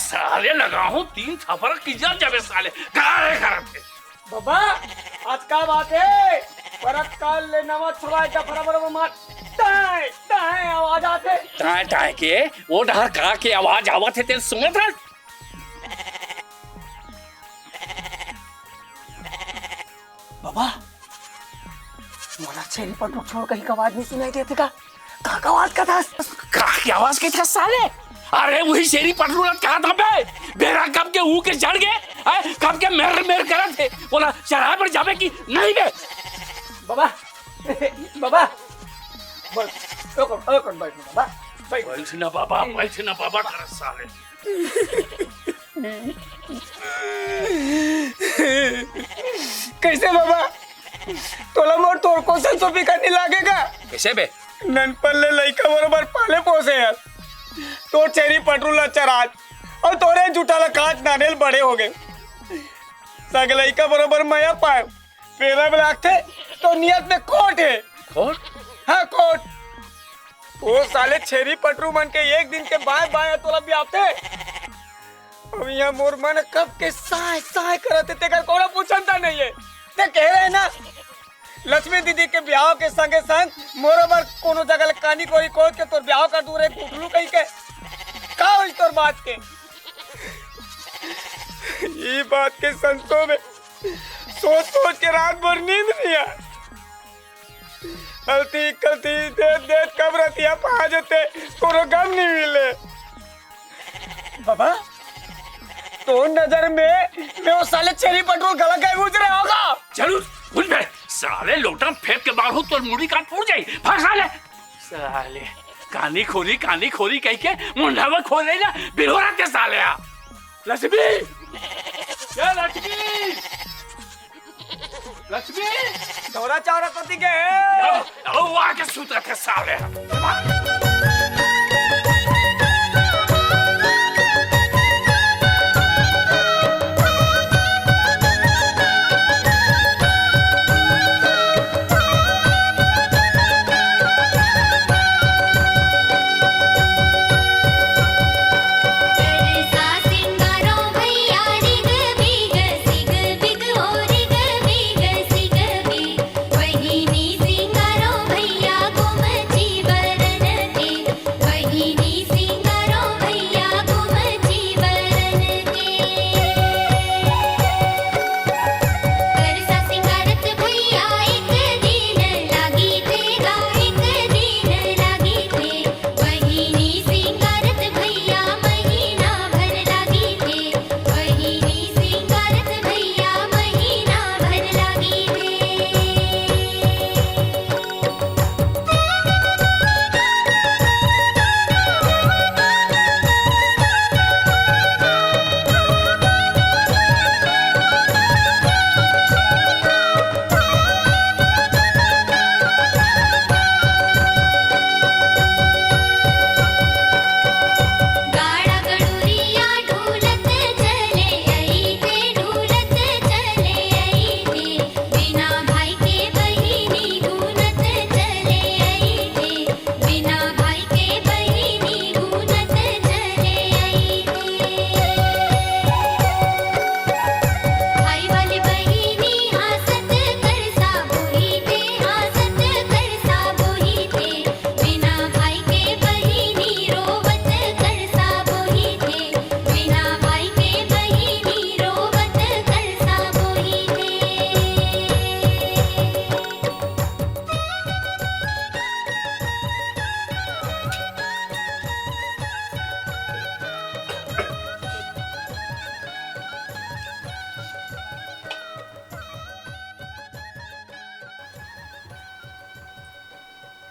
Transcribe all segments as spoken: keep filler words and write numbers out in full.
साले लगाहूं तीन थपरा, किजर जाबे साले। गारे करत हे। बाबा, आज का बात हे? परत काल ले नवा छवाय डफरा बरोबर मार। टाय, टाय आवाज आथे। टाय, टाय के? ओ डहर का के आवाज आवत हे, तेन सुनत हस? बाबा, मोला छेरी पटरू छोड़ कहीं का आवाज नहीं सुनाई देथे का? का का आवाज का था? का के आवाज के था साले? अरे वही छेरी पटरू ला कहा था बे? बेरा कब के ऊ के चढ़ गए? हैं? कब के मेर मेर करत हे? बोला चढ़ाए पर जाबे कि नहीं बे? बाबा, बाबा, बोल, ओ कौन, ओ कौन बैठ बाबा, बैठ। बैठ ना बाबा, बैठ ना बाबा, कर साले। कैसे बाबा? तोला मोर तोर को संसो फिकर नहीं लागेगा? कैसे बे? ननपन ले लइका बरोबर पाले पोसे हस। तोर छेरी पटरू ला चरात अउ तोरे जूठा ला काट नानेल बड़े हो गए। सग लइका बरोबर मया पाए। पेला में लागथे तो नियत में खोट हे। खोट? हाँ, खोट। ओ साले छेरी पटरू मन के एक दिन के बाय बाय तोला ब्याहथे। अब यहाँ मोर मन कब के साय साय करत हे, तेकर कोनो पूछन त नहीं है। ते कह रहे ना, लक्ष्मी दीदी के ब्याह के संगे संग मोरो बर कोनो जगह ले कानी कोरी खोज के तोर ब्याह कर दूं रे गुठलू कहीं के। का होई तोर बात के? ई बात के संसो में सोच सोच के रात भर नींद नहीं आए। हल्ती कल्ती देत देत कब रतिया पा जते, कोनो गम नहीं मिले। बाबा, तो नजर में मैं वो साले छेरी पटरू गला गए गुजरे होगा। चलू, बुझ बे, साले लोटा फेंक के मारू तोर मुड़ी कान फूट जाई। भाग साले। साले, कानी खोरी, कानी खोरी कह के मुंडा में खोले ना, बिलोरा के साले आ। लक्ष्मी! ए लक्ष्मी! लक्ष्मी! दौरा चावरा पति के हे। ओ, ओ, आके सुतत हे साले।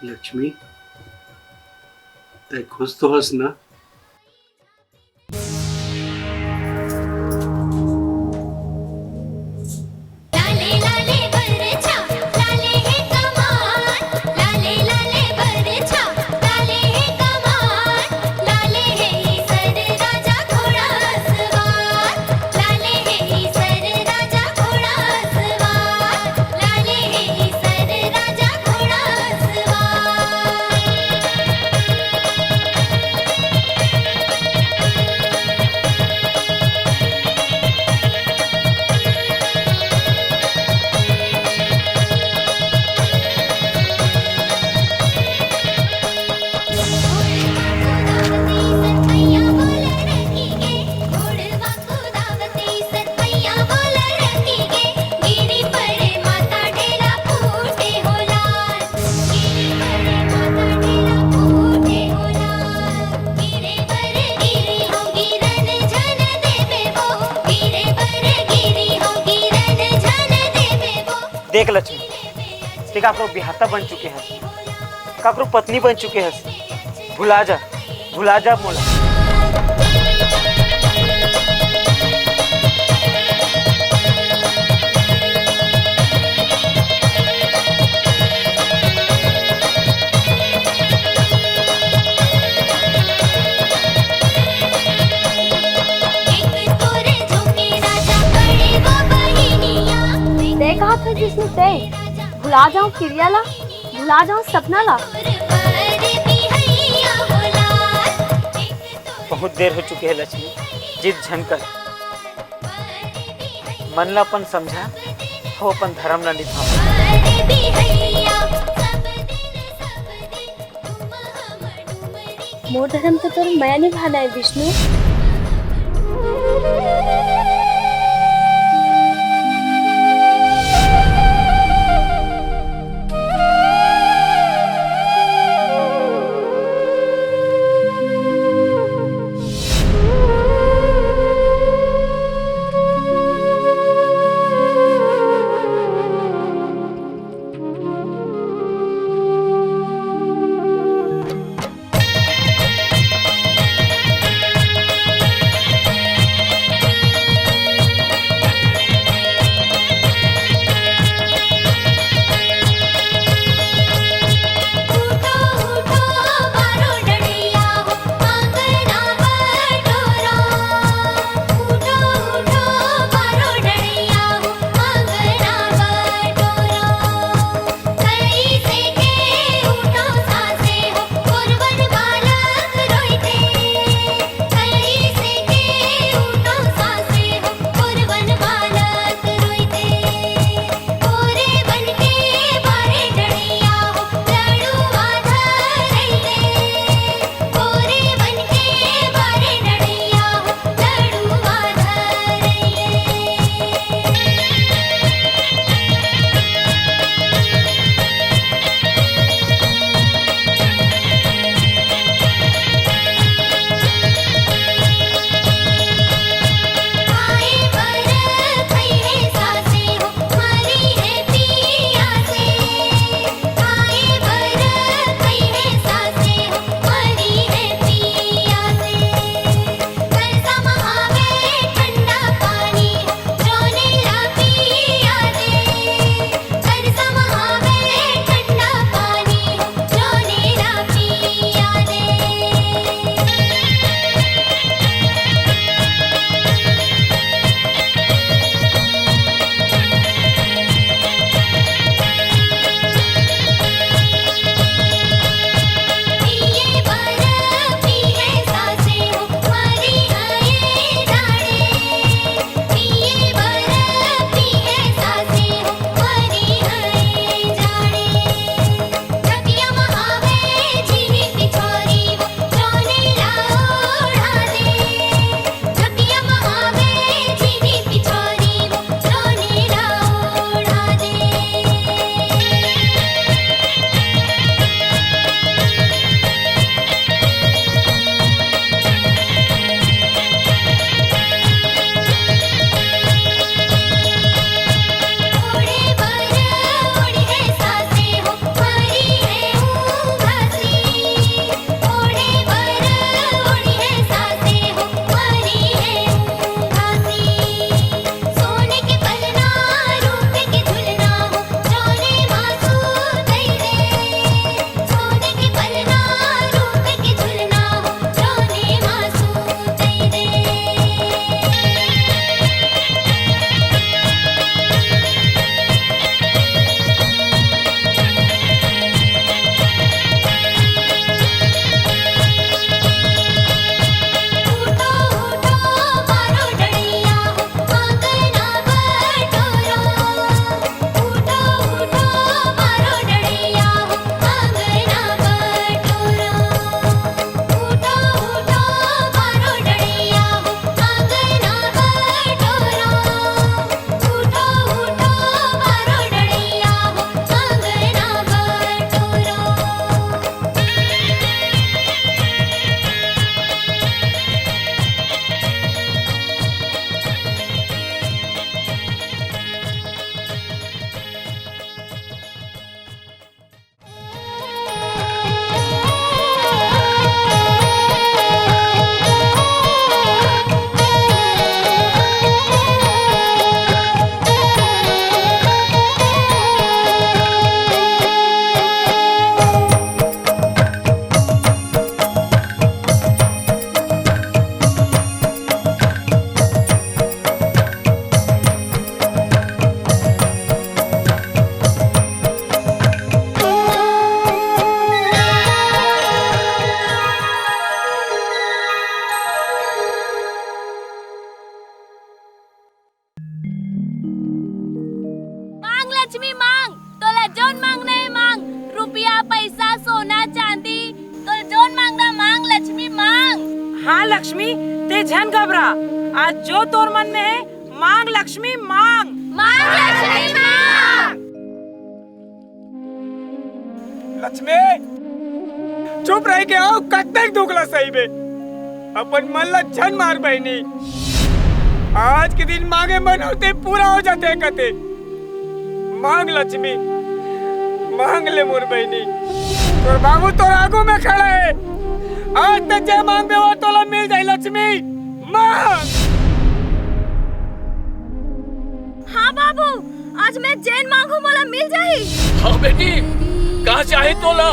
लक्ष्मी, तै खुश तो हस ना? देख लक्ष्मी, ते काकरो बिहाता बन चुके हस, काकरो पत्नी बन चुके हस। भुला जा, भुला जा मोला। तैं कहत हस विष्णु, तैं भुला जाऊं किरिया ला, भुला जाऊं सपना ला। बहुत देर हो चुके हे लक्ष्मी, जिद झन कर। मन ला अपन समझा, हो अपन धर्म ला निभा। मोर धर्म तो तोर मया निभाना हे विष्णु। जोन मांगना हे मांग, रुपया, पैसा, सोना, चांदी, तोर जोन मांगना मांग लक्ष्मी, मांग। हाँ लक्ष्मी, ते झन घबरा, आज जो तोर मन में हे, मांग लक्ष्मी, मांग। मांग लक्ष्मी, मांग। लक्ष्मी, चुप रह के अउ कतेक दुख ला सहिबे। अपन मन ला झन मार बहिनी। आज के दिन मांगे मन होथे पूरा हो जाथे कथे। मांग लक्ष्मी, मांग ले मोर बहिनी। तोर बाबू तोर आगू में खड़ा हे। आज ते जे मांगबे वो तोला मिल जाही लक्ष्मी। मांग। हाँ बाबू, आज मैं जेन मांगहूँ मोला मिल जाही। हाँ बेटी, का चाही तोला?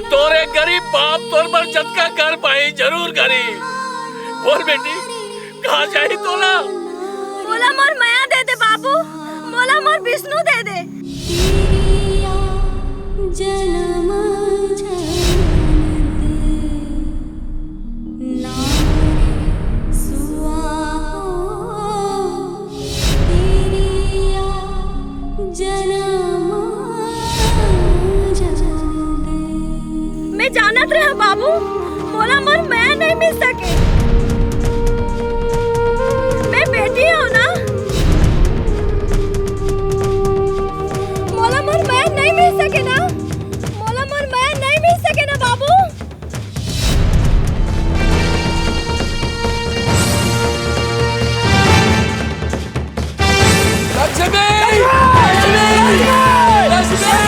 तोर एक गरीब बाप तोर बर जतका कर पाही जरूर करही। बोल बेटी, का चाही तोला? मोला मोर मया दे दे बाबू, मोला मोर विष्णु दे दे। मैं जानत रहा बाबू, मोला मोर मया नहीं मिल सके। मैं बेटी हूँ ना, मोला मोर मया नहीं मिल सके ना, मोला मोर मया नहीं मिल सके ना बाबू। लक्ष्मी! लक्ष्मी! लक्ष्मी!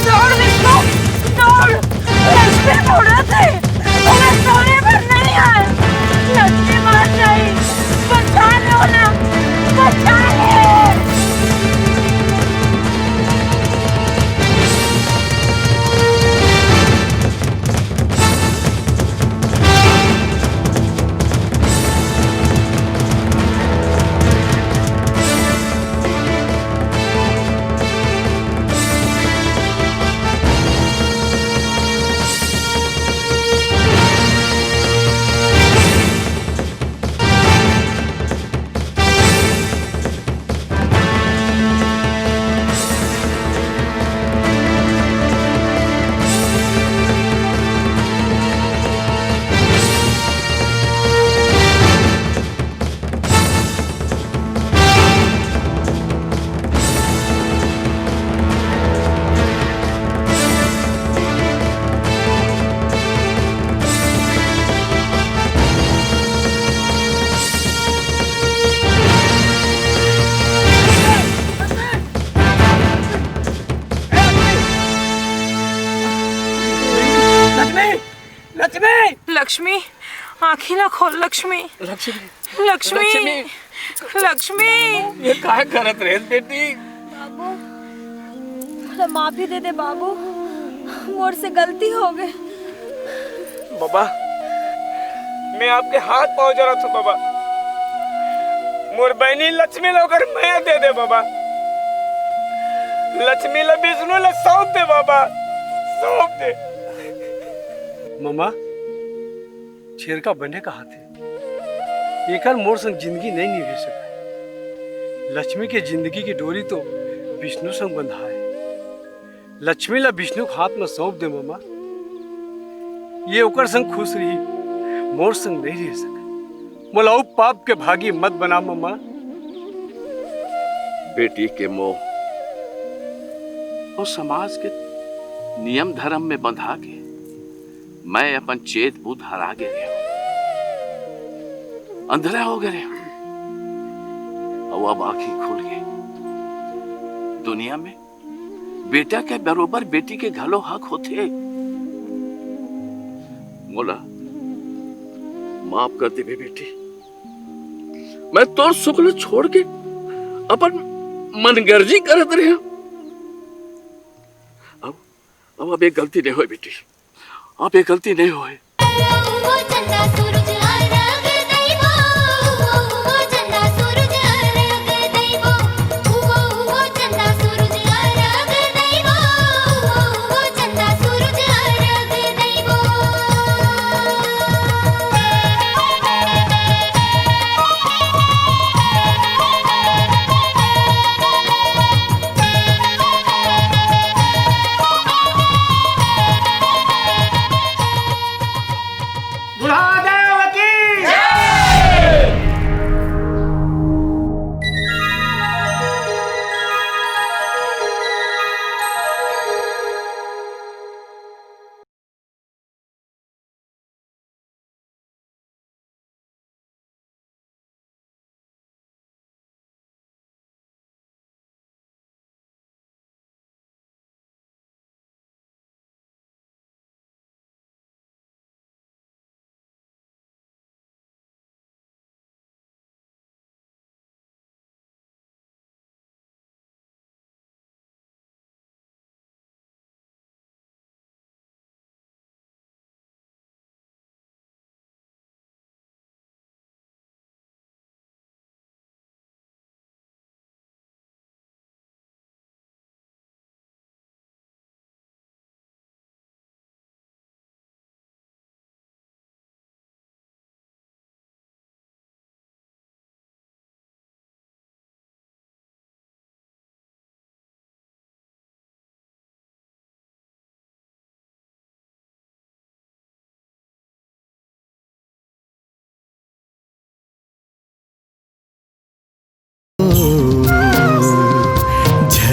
दौड़ विष्णु, दौड़। लक्ष्मी बुढ़त हे, ओला सोने बर नहीं आए। लक्ष्मी मर जाही, बचा ले ओला, बचा ले। लक्ष्मी, लक्ष्मी, लक्ष्मी, आँखी ला खोल लक्ष्मी। लक्ष्मी, लक्ष्मी, लक्ष्मी। लक्ष्मी। ये काय करत रहे बेटी? बाबू, मोला माफी दे दे बाबू, मोर से गलती हो गए। बाबा, मैं आपके हाथ पाँव जरत हूँ बाबा, मोर बहनी लक्ष्मी ला ओकर मया दे दे बाबा, लक्ष्मी ला विष्णु ला सौंप दे बाबा, सौंप दे। ममा, छेरका बने कहाथे, एकर मोर संग जिंदगी नहीं निभे सकय। लक्ष्मी के जिंदगी के डोरी तो विष्णु संग बंधा हे। लक्ष्मी ला विष्णु के हाथ में सौंप दे ममा, ये ओकर संग खुश रही, मोर संग नहीं रह सकय। मोला अउ पाप के भागी मत बना ममा। बेटी के मोह अउ समाज के नियम धर्म में बंधा के मैं अपन चेत बुध हरा गे रेहेंव, अंधरा हो गे रेहेंव, अउ अब आँखी खुल गे। दुनिया में बेटा के बरोबर बेटी के घलो हक होथे। मोला माफ कर देबे बेटी, मैं तोर सुख ल छोड़ के अपन मनगर्जी करत रेहेंव। अब, अब, अब एक गलती नहीं होय बेटी। अब ये गलती नहीं होए।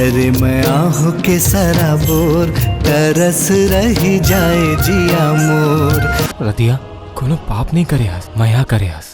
झरे मैं आहों के सराबोर, तरस रही जाए जिया मोर। रतिया कोनो पाप नहीं करे हस, मया करे हस।